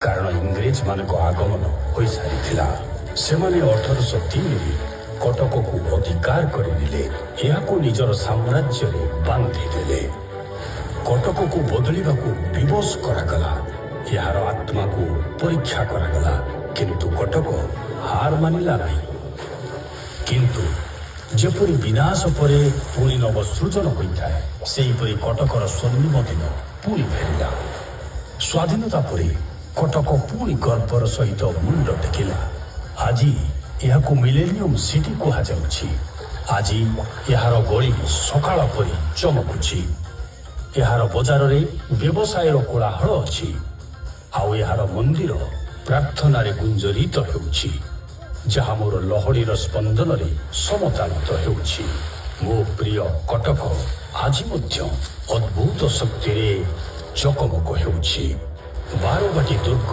କାରଣ ଇଂରେଜମାନଙ୍କ ଆଗମନ ହୋଇସାରିଥିଲା। ସେମାନେ 1803ରେ କଟକକୁ ଅଧିକାର କରିନେଲେ, ଏହାକୁ ନିଜର ସାମ୍ରାଜ୍ୟରେ ବାନ୍ଧିଦେଲେ। କଟକକୁ ବଦଳିବାକୁ ବିବଶ କରାଗଲା, ଏହାର ଆତ୍ମାକୁ ପରୀକ୍ଷା କରାଗଲା, କିନ୍ତୁ କଟକ ହାର ମାନିଲା ନାହିଁ। କିନ୍ତୁ ଯେପରି ବିନାଶ ପରେ ପୁଣି ନବସୃଜନ ହୋଇଥାଏ, ସେହିପରି କଟକର ସ୍ୱର୍ଣ୍ଣିମ ଦିନ ପୁଣି ଫେରିଲା। ସ୍ୱାଧୀନତା ପରେ କଟକ ପୁଣି ଗର୍ବର ସହିତ ମୁଣ୍ଡ ଟେକିଲା। ଆଜି ଏହାକୁ ମିଲେନିୟମ ସିଟି କୁହାଯାଉଛି। ଆଜି ଏହାର ଗଳି ସକାଳ ପରି ଚମକୁଛି। ଏହାର ବଜାରରେ ବ୍ୟବସାୟର କୋଳାହଳ ଅଛି ଆଉ ଏହାର ମନ୍ଦିର ପ୍ରାର୍ଥନାରେ ଗୁଞ୍ଜରିତ ହେଉଛି, ଯାହା ମୋର ଲହଡ଼ିର ସ୍ପନ୍ଦନରେ ସମତାଳିତ ହେଉଛି। ମୋ ପ୍ରିୟ କଟକ ଆଜି ମଧ୍ୟ ଅଦ୍ଭୁତ ଶକ୍ତିରେ ଚକମକ ହେଉଛି। ବାରବାଟୀ ଦୁର୍ଗ।